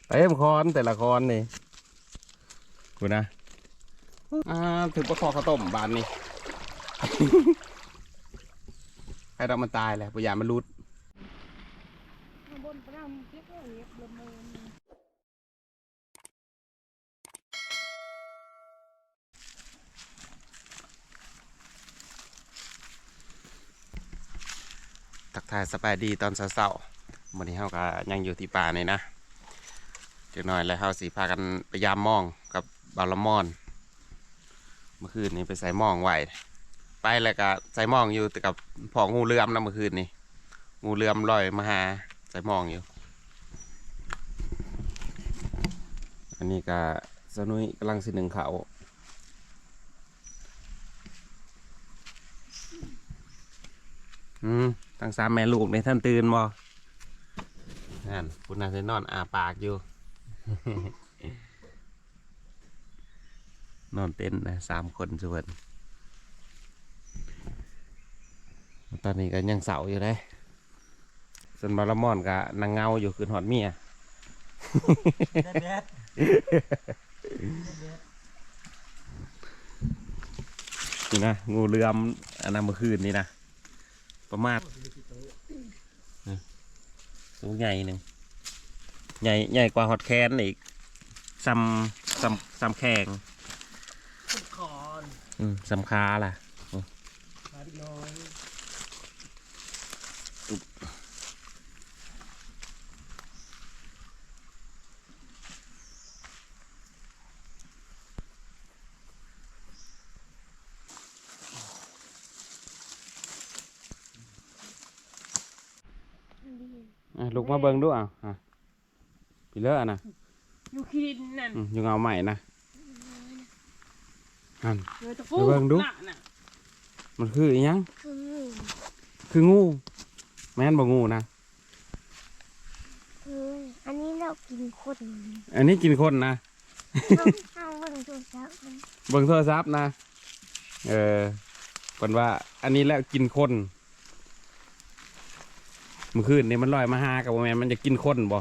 เต็มคอนแต่ละคอนนี่ พุ้นนะ อ่า ถือปลาคอข้าวต้มบาดนี้ ให้ดอกมันตายแหละ บ่ย่านมันหลุด ทักทายสบายดีตอนเช้าๆ มื้อนี้เฮาก็ยังอยู่ที่ป่านี่นะ จักหน่อยแล้วเฮาสิพากันไปยามมองกับบ่าวละม่อน เมื่อคืนนี้ไปใส่มองไว้ ไปแล้วก็ใส่มองอยู่ แต่กับพ้องูเหลือมนะเมื่อคืนนี้ งูเหลือมลอยมาหาใส่มองอยู่ อันนี้ก็สาวนุ้ยกำลังสินึ่งข้าว อืม ทั้งสามแม่ลูกนี่ทันตื่นบ่ นั่น พุ้นน่ะสินอนอ้าปากอยู่ นอนเต็นท์นะ สามคนซุเพิ่น ตอนนี้ก็ยังเช้าอยู่เด้ ส่วนบ่าวละม่อนก็นั่งเหงาอยู่ คิดฮอดเมีย แดด นี่นะ งูเหลือม อันนั้นเมื่อคืนนี้นะ ประมาณ โอ้ ตัวใหญ่หนึ่ง ใหญ่ ใหญ่กว่าฮอดแขนอีก ส่ำ ส่ำ ส่ำแข้ง ส่ำคอน อืม ส่ำขาล่ะ อืม ขาเด็กน้อย อ่ะ ลุกมาเบิ่งดู เอา อ่ะ พี่เลอะนะ อยู่ขี้ดินนั่น อืม อยู่เงาไม้นะ นั่น เออ ตะปู ไปเบิ่งดู น่ะ น่ะ มันคืออีหยัง คืองู คืองู แม่นบ่งูนะ เออ อันนี้เรากินคน อันนี้กินคนนะ เอา เอาเบิ่งโทรศัพท์มัน เบิ่งโทรศัพท์นะ เออ เพิ่นว่าอันนี้แหละกินคน มื้อคืนนี้มันลอยมาหา ก็บ่แม่นมันจะกินคนบ่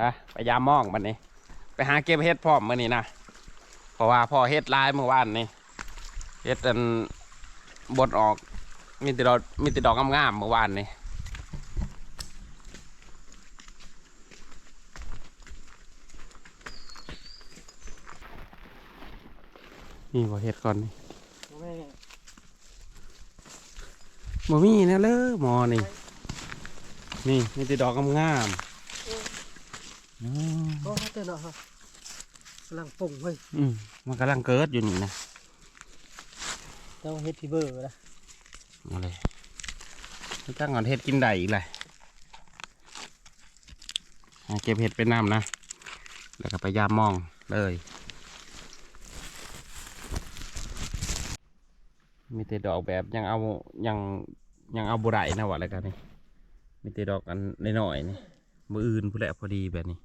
ฮะ ไปยามมองบัดนี้ ไปหาเก็บเห็ดพร้อมมื้อนี้นะ เพราะว่าพ้อเห็ดหลายมื้อวานนี้ เห็ดอันบดออก มีแต่ดอก มีแต่ดอกงามๆ มื้อวานนี้ นี่บ่เห็ดก่อนนี่ บ่มีแนวเลยหมอนี่ นี่มีแต่ดอกงามๆ โอ้ โอ้ เตือนเนาะ กำลังปงเว้ย อืม มันกำลังเกิดอยู่นี่นะ เจ้าเห็ดพีเบอร์นะ เอาเลย จักหน่อยเห็ดกินได้อีกเลย หาเก็บเห็ดไปนำนะ แล้วก็ไปยามมองเลย มีแต่ดอกแบบยังเอา ยัง ยังเอาบ่ได้นะ ว่าแล้วกันนี่ มีแต่ดอกอันน้อยๆ นี่ มื้ออื่นพุ้นแหละพอดีแบบนี้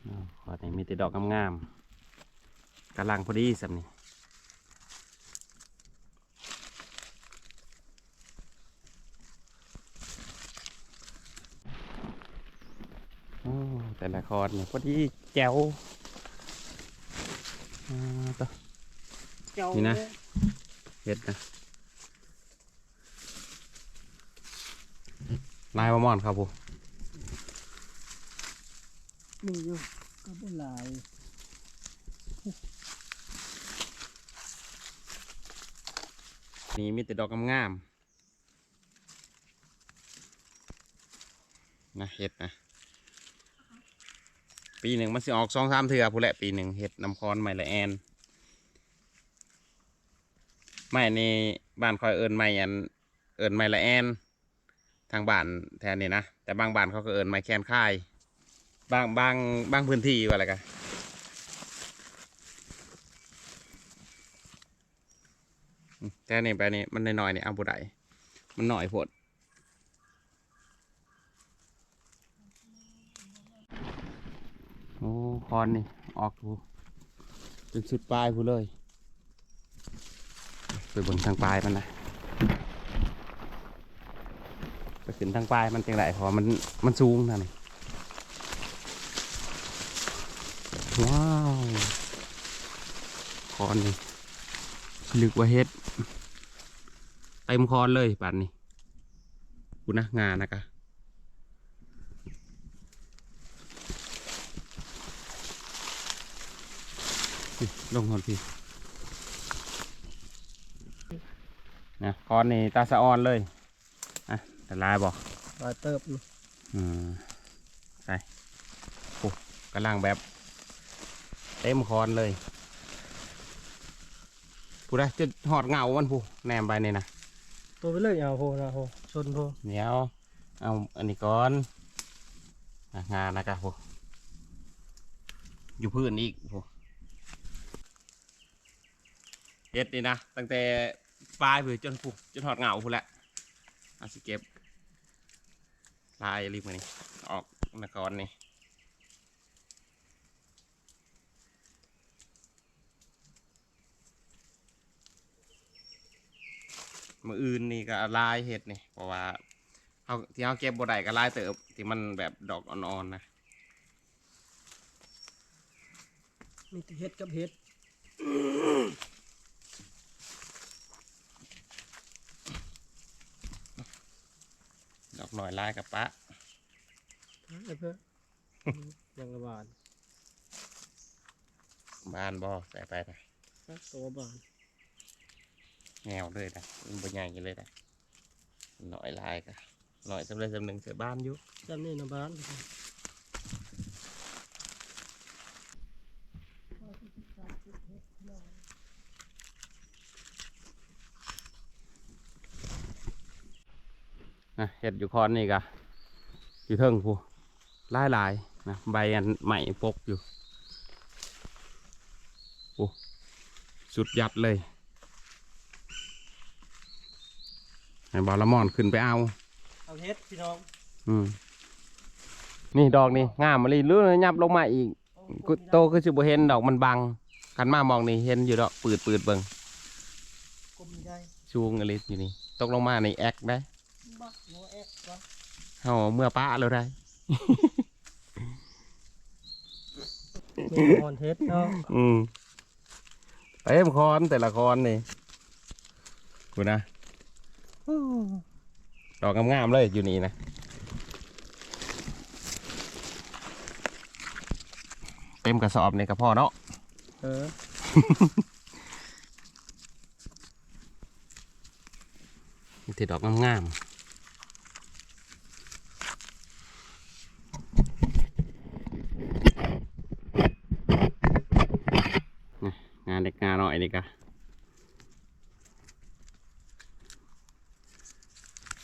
อ้าว ขอนี่มีแต่ดอกงามๆ กำลังพอดีส่ำนี่ โอ้ แต่ละคอนนี่พอดีแจ๋ว อ่า ต่อ เจ้า นี่นะ เห็ดนะ หลายบ่ม่อนครับผู้ มีอยู่ ก็บ่หลาย นี่มีแต่ดอกงามๆ นะ เห็ดนะ ปีหนึ่งมันสิออกสองสามเทื่อพุ้นแหละ ปีหนึ่ง เห็ดนำคอนไม้ละแอน ไม้นี่บ้านข้อยเอิ้นไม้อัน เอิ้นไม้ละแอน ทางบ้านแถวนี้นะ แต่บางบ้านเขาก็เอิ้นไม้แคนคาย บาง บาง บางพื้นที่ว่าแล้วกะ อืม แต่นี่ไปนี่มันน้อยๆ นี่เอาบ่ได้ มันน้อยโพด โอ้ คอนนี่ออกพู้น จนสุดปลายพู้นเลย ไปเบิ่งทางปลายมันนะ ຂຶ້ນທາງປາຍມັນຈັ່ງໄດ້ ເພາະວ່າມັນ ມັນສູງນັ້ນ. ວ້າວ ຄອນນີ້ນຶກວ່າເຫັດ ເຕັມຄອນເລີຍບາດນີ້. ພຸ້ນນະ ງານະກະ ນີ້ ລົງຮອດພີ້ນະ ຄອນນີ້ຕາສະອອນເລີຍ. ອ່ະ ໄດ້ຫຼາຍບໍ່? ຫຼາຍເຕີບຢູ່. ອືມ ໄປ ໂອ້ ກຳລັງແບບເຕັມຄອນເລີຍ. ຜູ້ໃດ ຈົນຮອດເຫງົ້າມັນ ຜູ້ ແນມໄປນີ້ນະ ໂຕໄປເລີຍ ເອົາ ໂພນະ ໂພ ຊົນ ໂພ ດຽວ ເອົາອັນນີ້ກ່ອນ. ອ່ະ ງານະກະ ໂພ ຢູ່ພື້ນອີກ ໂພ. ເຫັດນີ້ນະ ຕັ້ງແຕ່ປາຍພຸ້ນ ຈົນພຸ້ນ ຈົນຮອດເຫງົ້າພຸ້ນແຫຼະ. ເຮົາຊິເກັບຫຼາຍອີ່ຫຼີມື້ນີ້ ອອກນະຄອນນີ້. ມື້ອື່ນນີ້ກໍຫຼາຍເຫັດນີ້ ເພາະວ່າເຮົາ ທີ່ເຮົາເກັບບໍ່ໄດ້ກໍຫຼາຍເຕີບ ທີ່ມັນແບບດອກອ່ອນໆນະ. ມີແຕ່ເຫັດກັບເຫັດ. ດອກໜ້ອຍຫຼາຍກໍປະ ປະເພິ່ນ ຍັງລະບານ ບານບໍ່ ໃສ່ໄປນະ ຈັກຕົວບານ. ແນວເລີຍນະ ມັນບໍ່ໃຫຍ່ເລີຍນະ ໜ້ອຍຫຼາຍກະ ໜ້ອຍສ່ຳໃດສ່ຳໜຶ່ງ ໃສ່ບານຢູ່ ສ່ຳນີ້ນະບານ. ນະ ເຫັດຢູ່ຄອນນີ້ກະ ຢູ່ເທິງພຸ້ນ ຫຼາຍໆນະ ໃບອັນໄມ້ປົກຢູ່. ໂອ້ ສຸດຍອດເລີຍ ໃຫ້ບ່າວລະມອນຂຶ້ນໄປເອົາ ເອົາເຫັດພີ່ນ້ອງ. ອືມ ນີ້ດອກນີ້ງາມອີ່ຫຼີ ຫຼືຫຍັບລົງມາອີກ. ໂອ້ ໂຕຄືຊິບໍ່ເຫັນດອກ ມັນບັງ. ຄັນມາໝ່ອງນີ້ເຫັນຢູ່ດອກ ປືດໆເບິ່ງ ກົມໃຫຍ່ ສູງອີ່ຫຼີຢູ່ນີ້. ຕົກລົງມານີ້ແອກໄດ໋. ບໍ່ ບໍ່ແອກກວ່າ ເຮົາເມືອປະໂລດໄດ໋. ມີຄອນເຫັດເນາະ. ອືມ ເຕັມຄອນ ແຕ່ລະຄອນນີ້ ພຸ້ນນະ ດອກງາມໆເລີຍຢູ່ນີ້ນະ. ເຕັມກະສອບນີ້ກະພໍເນາະ. ເອີ ມີແຕ່ດອກງາມໆ. ນີ້ ງາເລັກງານ້ອຍນີ້ກະ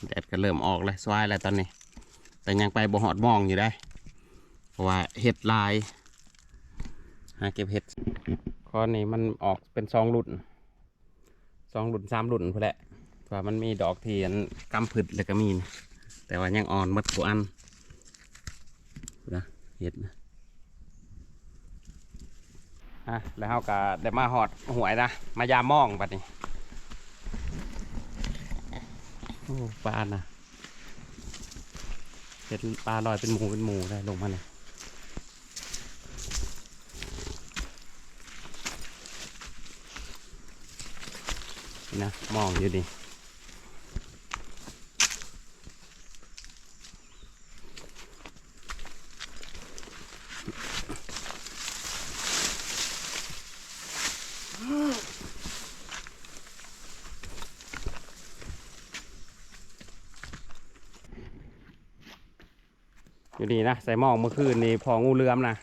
ແດດກໍເລີ່ມອອກແລ້ວ ສວາຍແລ້ວຕອນນີ້ ແຕ່ຍັງໄປບໍ່ຮອດໝ່ອງຢູ່ເດ້ ເພາະວ່າເຫັດຫຼາຍ ຫາເກັບເຫັດ. ຄອນນີ້ມັນອອກເປັນສອງລຸ້ນ ສອງລຸ້ນສາມລຸ້ນພຸ້ນແຫຼະ ເພາະວ່າມັນມີດອກທີ່ອັນກຳພຶດແລ້ວກໍມີນະ ແຕ່ວ່າຍັງອ່ອນໝົດທຸກອັນນະ ເຫັດນະ. ອ່ະ ແລ້ວເຮົາກໍໄດ້ມາຮອດຫ້ວຍນະ ມາຢາມມອງບັດນີ້. ໂອ້ ປານະ ເຫັນປາລອຍເປັນໝູ່ເປັນໝູ່ໄດ໋ ລົງມານີ້. ນີ້ນະ ມອງຢູ່ນີ້ ຢູ່นี่นะ ใส่หม้องเมื่อคืนนี่ พ้องูเหลือมนะ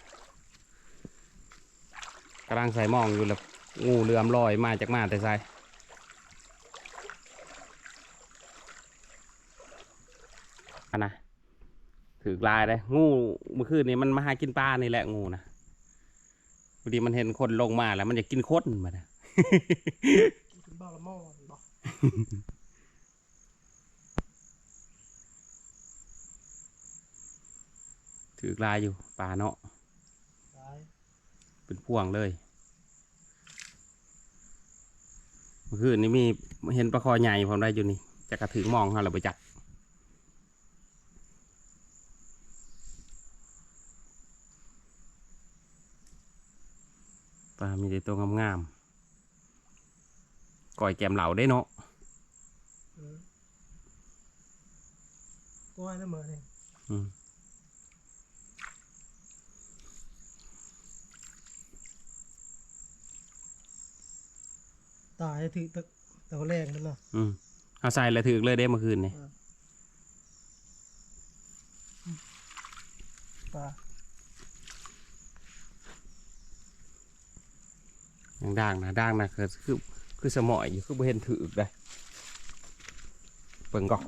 กำลังใส่หม้องอยู่ แล้วงูเหลือมลอยมา จักมาแต่ไส อันนะ ถืกหลายเลย งู เมื่อคืนนี่มันมาหากินปลานี่แหละ งูนะ พอดีมันเห็นคนลงมาแล้ว มันอยากกินคนบัดนี้ กินบ่ละหม้อบ่ ถืกหลายอยู่ปลาเนาะ หลาย เป็นพ่วงเลย เมื่อคืนนี้มี เห็นปลาคอใหญ่พร้อมได้อยู่นี่ จักกะถืกหม้องเฮาแล้วบ่จัก ປາມີແຕ່ໂຕງາມໆ ກ້ອຍແກ້ມເຫຼົ້າເດ້ເນາະ. ເອີ ກ້ອຍແລ້ວມື້ນີ້. ອືມ ຕາຍຖືກ ຕະ ຕະແລງນັ້ນນະ. ອືມ ເຮົາໃສ່ແລ້ວຖືກເລີຍເດ້ມື້ຄືນນີ້. ເອີ ປາ ຍັງດ່າງນະ ດ່າງນະ ຄື ຄື ຄືສະໝອຍຢູ່ ຄືບໍ່ເຫັນຖືກເດ້. ເບິ່ງກ່ອນ.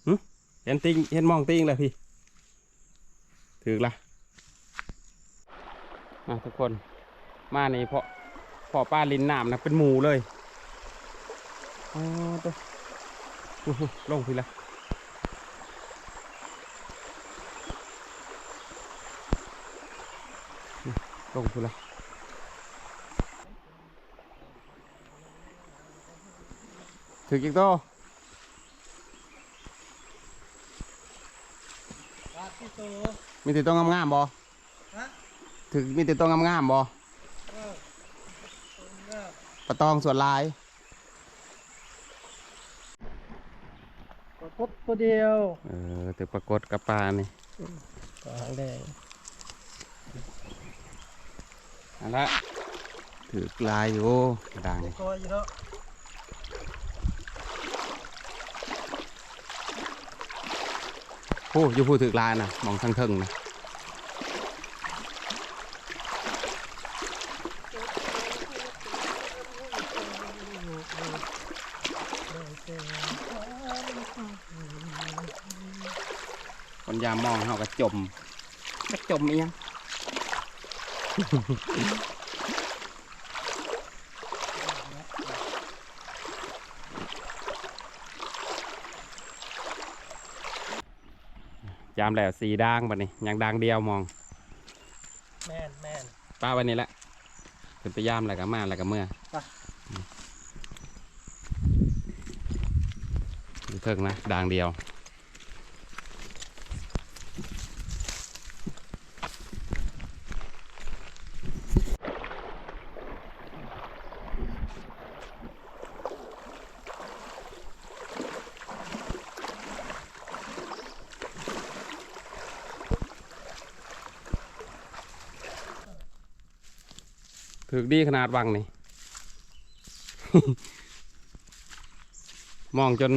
ຫຶ ເຫັນຕີງ ເຫັນມອງຕີງແລ້ວພີ່ ຖືກລະ. ອ່າ ທຸກຄົນ ມານີ້ເພາະ ເພາະປາຫຼິ້ນນ້ຳນະເປັນໝູ່ເລີຍ. ອໍ ໂຕ ໂອ້ໂຫ ລົງພີ້ລະ ລົງພີ້ລະ. ຖືກອີກໂຕ. ປາດຕິໂຕ ມີແຕ່ໂຕງາມໆບໍ່? ຮະ? ຖືກ ມີແຕ່ໂຕງາມໆບໍ່? ເອີ ໂຕງາມ ປາຕອງສ່ວນຫຼາຍ. ປາກົດໂຕດຽວ. ເອີ ຖືກປາກົດກັບປານີ້. ປາຫາງແດງ ຫັ້ນລະ ຖືກຫຼາຍຢູ່ ກະດາງນີ້ ກໍຢູ່ເນາະ. ໂອ້ ຢູ່ພຸ້ນຖືກຫຼາຍນະ ໝ່ອງທາງເທິງນະ. ຄົນຍາມມອງເຮົາກໍຈົມ ຈັກຈົມອີ່ຫຍັງ. ຍາມແລ້ວສີ່ດາງ ບັດນີ້ຍັງດາງດຽວມອງ. ແມ່ນໆ ປະໄວ້ນີ້ແຫຼະ ຂຶ້ນໄປຍາມແລ້ວກໍມາ ແລ້ວກໍເມືອ. ໄປ ຢູ່ເທິງນະ ດາງດຽວ. ຖືກດີຂະໜາດວັງນີ້ ມອງຈົນ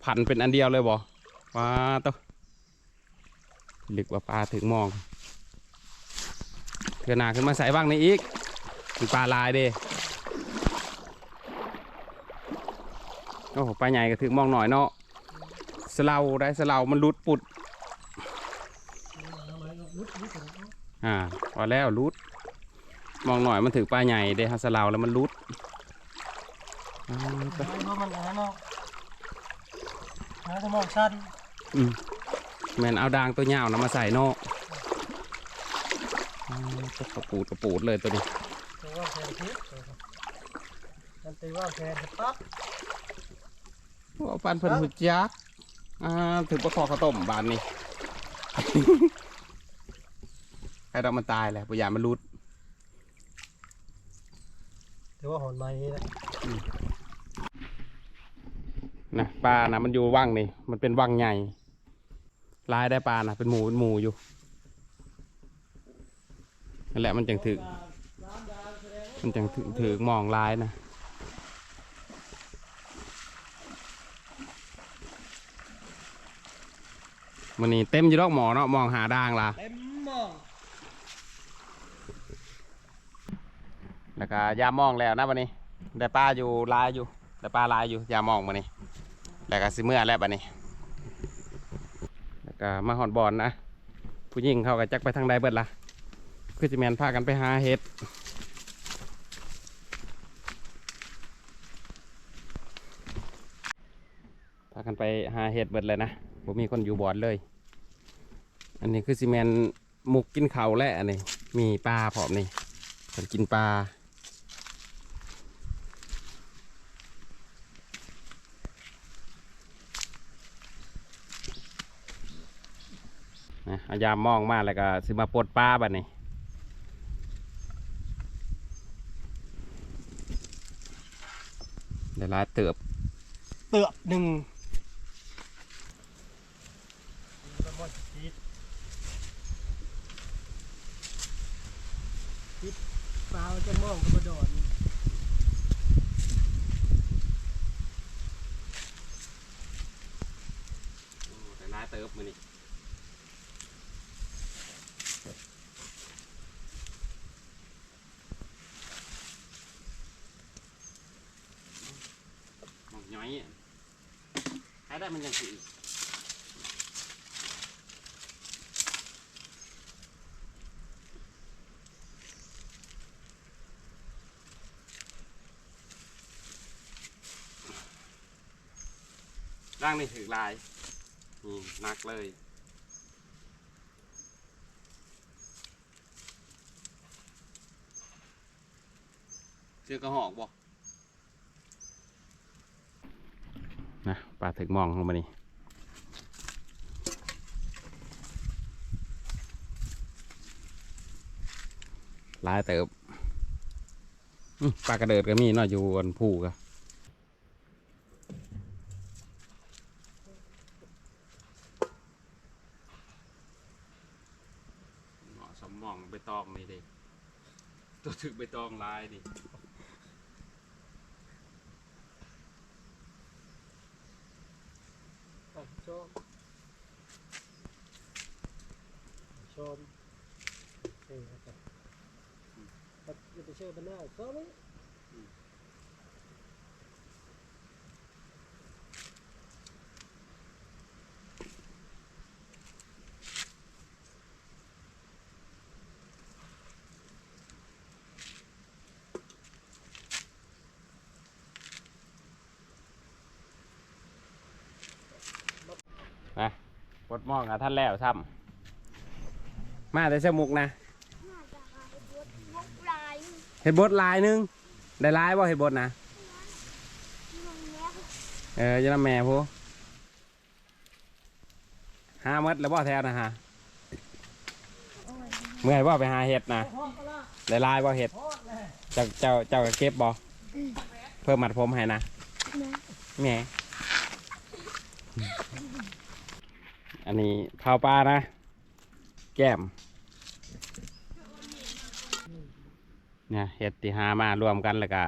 ພັນເປັນອັນດຽວເລີຍບໍ່? ວ້າໂຕ ນຶກວ່າປາຖືກມອງ. ເທື່ອໜ້າຂຶ້ນມາໃສ່ວັງນີ້ອີກ ມັນປາຫຼາຍເດ້. ໂອ້ ປາໃຫຍ່ກໍຖືກມອງໜ້ອຍເນາະ. ສະເລົາໄດ໋ ສະເລົາມັນຫຼຸດປຸດ. ອ່າ ວ່າແລ້ວຫຼຸດ. ມອງໜ້ອຍມັນຖືກປາໃຫຍ່ເດ້ ເຮົາສະເລົາແລ້ວມັນຫຼຸດ. ອ່າ ໄປ ໄປ ເພາະມັນອັນນັ້ນເນາະ ຫາແຕ່ມອງສັ້ນ. ອືມ ແມ່ນເອົາດາງຕົວຍາວນຳມາໃສ່ເນາະ. ອ່າ ກະປູດກະປູດເລີຍຕົວນີ້. ຕົວວາງແຜນຜິດ ມັນໄປວາງແຜນປັບ. ໂອ້ ປານເພິ່ນຮູ້ຈັກ. ອ່າ ຖືກປາຄໍ່ເຂົ້າຕົ້ມບາດນີ້. ໃຫ້ດອກມັນຕາຍແຫຼະ ບໍ່ຢ້ານມັນຫຼຸດ. ຖືວ່າຫອນໃໝ່ນີ້ແຫຼະ. ອືມ ນະ ປານະ ມັນຢູ່ວັງນີ້ ມັນເປັນວັງໃຫຍ່. ຫຼາຍໄດ໋ປານະ ເປັນໝູ່ເປັນໝູ່ຢູ່. ນັ້ນແຫຼະ ມັນຈັ່ງຖືກ ມັນຈັ່ງຖືກ ຖືກມອງຫຼາຍນະ. ມື້ນີ້ເຕັມຢູ່ດອກໝໍ້ເນາະ ມອງຫ້າດາງລະ ເຕັມໝໍ້. ແລ້ວກະຢາມມອງແລ້ວນະບັດນີ້ ໄດ້ປາຢູ່ຫຼາຍຢູ່ ໄດ້ປາຫຼາຍຢູ່ ຢາມມອງມື້ນີ້. ແລ້ວກະຊິເມືອແລ້ວບັດນີ້ ແລ້ວກະມາຮອດບ່ອນນະ. ຜູ້ຍິງເຂົາກະຈັກໄປທາງໃດເບິດລະ ຄືຊິແມ່ນພາກັນໄປຫາເຫັດ ພາກັນໄປຫາເຫັດເບິດແລ້ວນະ ບໍ່ມີຄົນຢູ່ບ່ອນເລີຍ. ອັນນີ້ຄືຊິແມ່ນມຸກກິນເຂົ້າແຫຼະ ອັນນີ້ມີປາພ້ອມນີ້ ເພິ່ນກິນປາ. ນະ ເອົາຢາມມອງມາ ແລ້ວກໍຊິມາປົດປາບັດນີ້ ໄດ້ຫຼາຍເຕີບ ເຕີບໜຶ່ງ. ໂອ້ ໄດ້ຫຼາຍເຕີບມື້ນີ້. ໝາກຫຍ້ອຍ ໃຫ້ໄດ້ມັນຈັ່ງຊິອີກ. ຫຼັງນີ້ຖືກຫຼາຍ ນີ້ໜັກເລີຍ. ເສືອກະຫອກບໍ່? ນະ ປາຖືກມອງເຮົາມື້ນີ້ ຫຼາຍເຕີບ. ອື ປາກະເດີດກໍມີເນາະ ຢູ່ອັນພູກະ. ເນາະ ສຳມອງໃບຕອງນີ້ເດ້ ຕົວຖືກໃບຕອງຫຼາຍນີ້. ໄປຊອມ ຊອມ ເອີ ໄປ ຢ່າໄປເຊີບັນນາຊອມ. ນະ ປົດມອງກະທັນແລ້ວຊ້ຳ. ມາແຕ່ຊະມຸກນະ? ມາຈາກເຮັດບົດ ບົດຫຼາຍ ເຮັດບົດຫຼາຍໜຶ່ງ. ໄດ້ຫຼາຍບໍ່ເຮັດບົດນະ? ຢູ່ນຳແມ່ພຸ້ນ ເອີ ຢູ່ນຳແມ່ພຸ້ນ. ຫາໝົດແລ້ວບໍ່ແຖວນະຫາ? ເມື່ອຍບໍ່ໄປຫາເຫັດນະ? ໄດ້ຫຼາຍບໍ່ເຫັດ? ເຈົ້າ ເຈົ້າ ເຈົ້າກໍເກັບບໍ່? ເພີ່ມມັດຜົມໃຫ້ນະ. ແໝ ອັນນີ້ເຜົາປານະ ແກ້ມ. ນະ ເຫັດທີ່ຫາມາລວມກັນແລ້ວກະ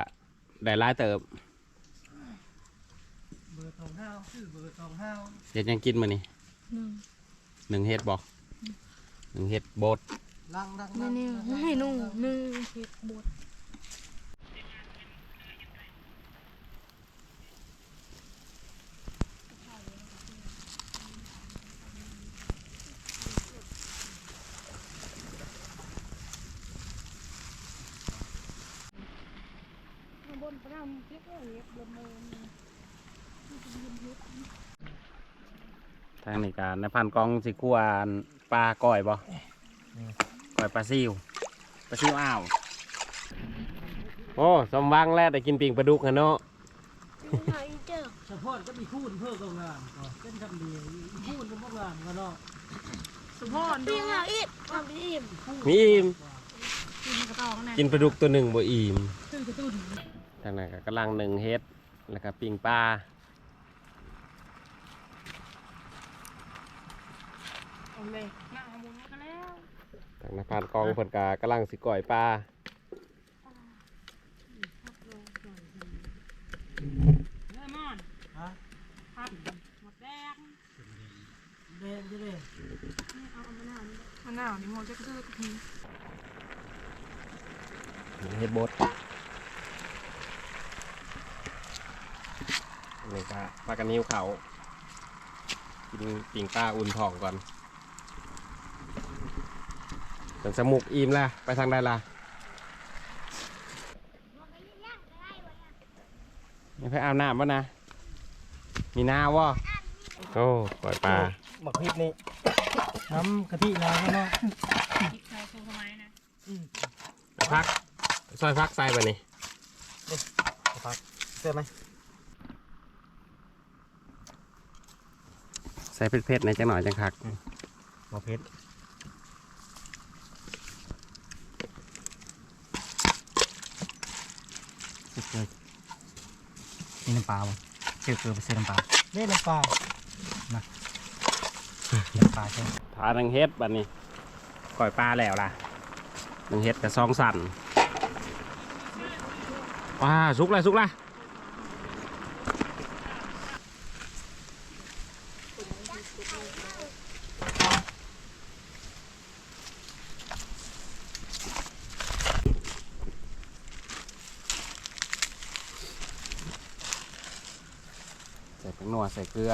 ໄດ້ຫຼາຍເຕີບ. ເບີສອງຫ້າວ ຊື້ເບີສອງຫ້າວ. ເຮັດຫຍັງກິນມື້ນີ້? ໜຶ່ງ ໜຶ່ງເຫັດບໍ່? ອືມ ໜຶ່ງເຫັດບົດ. ລັງ ລັງ ລັງ ໃຫ້ໜຶ່ງ ໜຶ່ງເຫັດບົດ. ທາງນີ້ກະນາຍພານກອງຊິຄົວອັນປາກ້ອຍບໍ່? ອືມ ກ້ອຍປາຊິວ ປາຊິວອ່າວ. ໂອ້ ສົມຫວັງແລ້ວ ໄດ້ກິນປີ້ງປາດຸກຫັ້ນເນາະ. ສະພອນກັບອີຄູນເພິ່ນກໍງາມ ກໍເປັນຄຳດຽວ ອີຄູນກໍບໍ່ງາມກໍເນາະ. ສະພອນ ປີ້ງເອົາອີກ ທຳອີ່ມ ມີອີ່ມ ກິນປາດຸກຕົວໜຶ່ງບໍ່ອີ່ມ. ທາງນັ້ນກໍກຳລັງໜຶ້ງເຫັດ ແລ້ວກໍປີ້ງປາ. ທາງນາຍພານກອງເພິ່ນກໍກຳລັງຊິກ້ອຍປາ. ເລີມອນ ຮະ ຜັດໝົດແດງ ແດງຢູ່ເດ້. ນີ້ເອົາມະນາວນີ້ ມະນາວນີ້ໝົດຈັກເທື່ອກໍມີ. ເຫັດບົດ ນີ້ກະພາກັນຫິວເຂົ້າ ກິນປີ້ງປາອຸ່ນທ້ອງກ່ອນ. ເປັນສະໝຸກອີ່ມລະ ໄປທາງໃດລະ? ຍັງໄປອາບນ້ຳບໍ່ນະ? ມີນາວບໍ່? ໂອ້ ກ້ອຍປາ ໝາກພິກນີ້ ນ້ຳກະທິຫຼາຍເນາະ. ພິກໃສ່ໂຄໄມ້ນະ. ອືມ ຜັກ ຊອຍຜັກໃສ່ບາດນີ້. ເດ້ ເອົາຜັກ ເຊື່ອໄໝ? ໃສ່ເຜັດໆ ແດ່ຈັກໜ້ອຍຈັ່ງຄັກ. ອືມ ບໍ່ເຜັດ ສຸດເລີຍ. ມີນ້ຳປາບໍ່? ເຈີເກີໄປໃສ່ນ້ຳປາ. ນີ້ນ້ຳປາ ນະ ນ້ຳປາເຊີ. ຖ້າໜຶ້ງເຫັດບັດນີ້ ກ້ອຍປາແລ້ວລະ ໜຶ້ງເຫັດກະສອງຊັ້ນ. ວ້າ ສຸກລະ ສຸກລະ. ໃສ່ແປ້ງນົວ ໃສ່ເກືອ.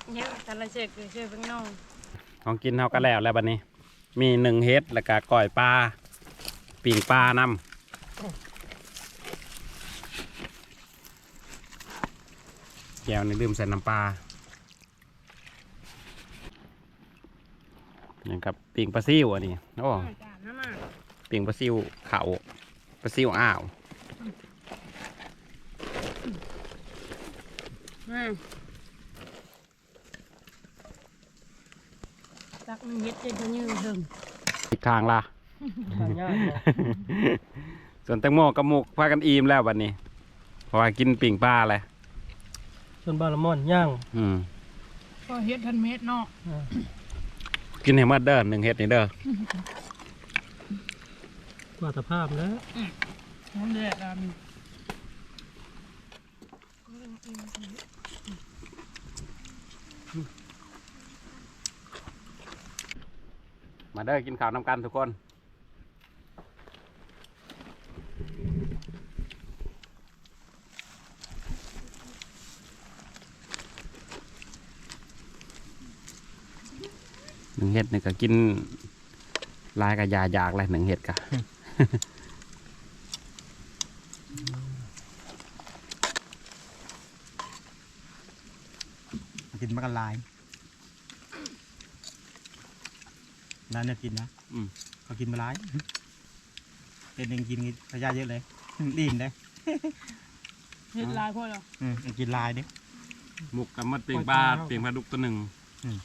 ເອີ ແລ້ວກໍໃສ່ເກືອ ໃສ່ແປ້ງນົວ. ຂອງກິນເຮົາກໍແລ້ວແລ້ວບັດນີ້. ມີໜຶ້ງເຫັດ ແລ້ວກະກ້ອຍປາ ປີ້ງປານຳ. ແຈ່ວນີ້ລືມໃສ່ນ້ຳປາ. ຫຍັງກັບປີ້ງປາຊິວອັນນີ້. ໂອ້ ປີ້ງປາຊິວເຂົ້າ ປາຊິວອ່າວ. ຕັກໜຶ້ງເຫັດເຈັດກະຍືເຖິງ ທິດທາງລະ. ສ່ວນແຕງໂມກັບໝູກພາກັນອີ່ມແລ້ວບັດນີ້ ເພາະວ່າກິນປີ້ງປາແລ້ວ. ສ່ວນບາລະມອນຍ່າງ. ອືມ ພໍເຮັດທັນເມັດເນາະ. ເອີ ກິນໃຫ້ໝົດເດີ ໜຶ້ງເຫັດນີ້ເດີ. ກວ່າຕະພາບແລ້ວ. ອືມ ມັນແດດອັນ ມາເດີ ກິນເຂົ້ານຳກັນທຸກຄົນ. ໜຶ້ງເຫັດນີ້ກໍກິນ ຫຼາຍກະຢ່າຢາກແຫຼະ ໜຶ້ງເຫັດກະ ກິນມາກັນຫຼາຍ ຫຼາຍແນວກິນນະ. ອືມ ເຂົາກິນມາຫຼາຍ ເຮັດໜຶ່ງກິນ ພະຍາເຍອະເລີຍ ອີ່ມເດ້. ເຮັດຫຼາຍພໍແລ້ວ. ອືມ ກິນຫຼາຍເດ້. ໝົກກະໝົດ ປີ້ງປາ ປີ້ງປາດຸກໂຕໜຶ່ງ. ອືມ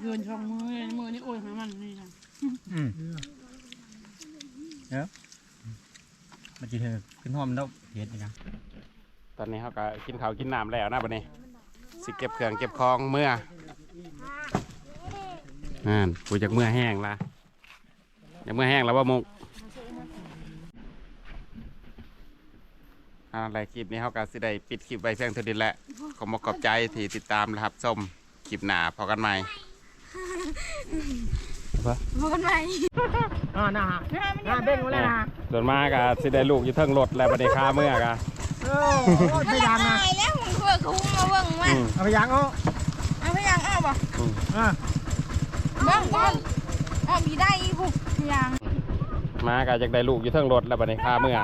ເດີນສອງມື້ ມື້ນີ້ໂອ້ຍຫາມັນນີ້ນະ. ອືມ ເອີ ມັນຊິເຖິງຂຶ້ນຫອມແລ້ວເຮັດນີ້ນະ. ຕອນນີ້ເຮົາກໍກິນເຂົ້າກິນນ້ຳແລ້ວນະ ບັດນີ້ຊິເກັບເຄື່ອງເກັບຂອງເມືອ. ນັ້ນ ຜູ້ຈັກເມືອແຮງລະ. ຢາກເມືອແຮງແລ້ວບໍ່ມຸກ? ເອົາ ແລະ ຄລິບນີ້ເຮົາກໍຊິໄດ້ປິດຄລິບໄວ້ພຽງເທົ່ານີ້ແຫຼະ. ຂໍຂອບໃຈທີ່ຕິດຕາມ ແລະ ຮັບຊົມ. ຄລິບໜ້າພໍ້ກັນໃໝ່. ພໍ້ກັນໃໝ່. ອ່າ ໜ້າ ໜ້າເບັງແລ້ວນະ. ສ່ວນມາກໍຊິໄດ້ລູກຢູ່ເທິງລົດແລ້ວ ບັດນີ້ຄາເມືອກະ. ໂອ້ຍ ພະຍາງນະ. ຕາຍແລ້ວ ມຶງເພື່ອຄຸ້ມມາເບິ່ງມັນ. ອືມ ເອົາພະຍາງອອກ ເອົາພະຍາງອອກບໍ່? ອືມ ອ່າ ເບິ່ງກ່ອນ ອອກອີກໄດ້ອີກພຸ້ນພະຍາງ. ມາກໍຢາກໄດ້ລູກຢູ່ເທິງລົດແລ້ວ ບັດນີ້ຄາເມືອ. ອ່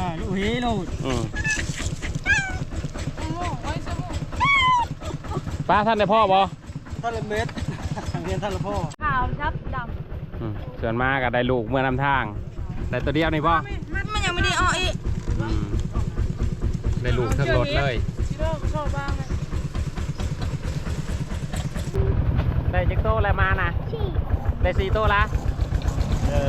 າ ລູກເຮໂລດ. ອືມ ປ້າ ທ່ານໄດ້ພໍ້ບໍ່? ທ່ານລະເມັດ ທາງເຮືອນທ່ານລະພໍ້. ຂາວດຳດຳ. ອືມ ສ່ວນມາກໍໄດ້ລູກເມືອນຳທາງ ໄດ້ໂຕດຽວນີ້ບໍ່? ມັນ ມັນຍັງບໍ່ໄດ້ອອກອີກ. ອືມ ໄດ້ລູກເທິງລົດເລີຍ. ໄດ້ຈັກໂຕແລ້ວມານະ? ສີ່ ໄດ້ສີ່ໂຕລະ. ເອີ